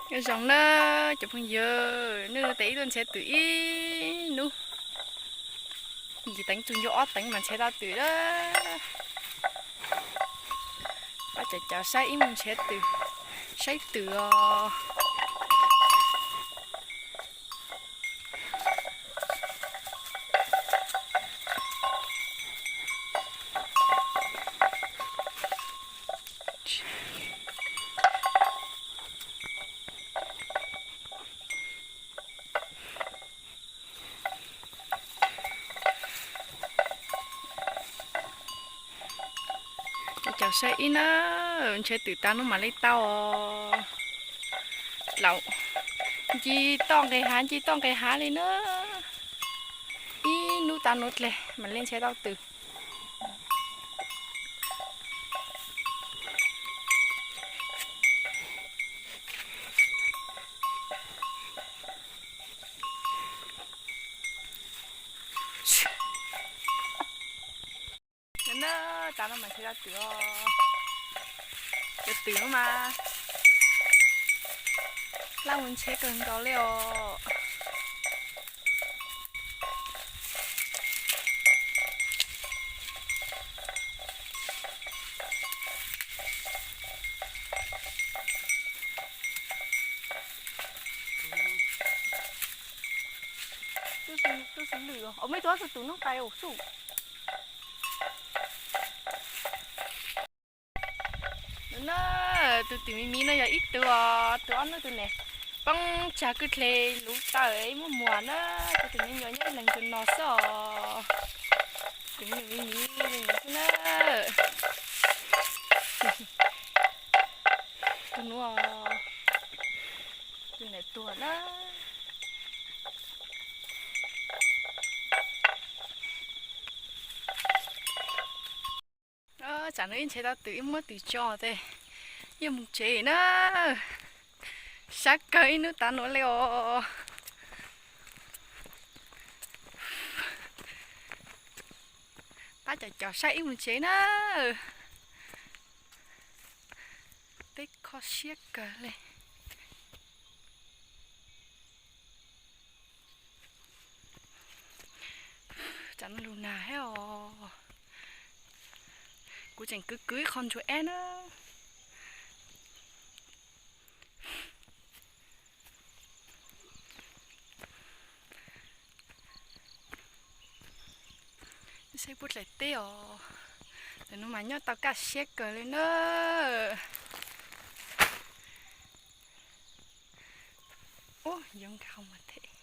Nyob zoo na cov phooj ywg, nws tes ib tuaj nrhiav twm ib hnub, yim teev tsuas ncu ob teev mas nrhiav tau twm na. Pab cov cov saib ib mus nrhiav twm, saib twm os. Cov saib ib na, nrhiav twm tas hnub mam li tau os. Laus, nce toj nqis hav, nce toj nqis hav li na. Ib hnub tas hnub dlej mam li nrhiav tau twm. Na, tas no mas nrhiav tau twm os. Cov twm mas laj mus nrhiav kawg nkaus li os. Tus xwb lwm os, muaj ib tug tus twm noob qais ua suj. Na, tus twm miv miv no yog ib tug os, tus ob hnub tus niam poob tsag kwj dle luv taw ib muab muag na, tus twm me nyuam nyob ib leeg tus no xwb os. Twm me nyuam miv miv li no xwb na. Tus nuav, tus niam tuag na. Tsam no ib ntshe tau twm ib muab twm tso tes yeej mus tsev na. Sab kawg ib hnub tav nuav li os. Pab cov cov saib ib mus tsev na. Peb kho siab kawg li. Tsam no lug nag thiab os. Kuv tseem kwv kwv ib qho ntsuag ab na. Saib puab dlaim teb os. Tam no mas nyob tau kaj siab kawg li na. Ub, yoov nkag hauv mas them.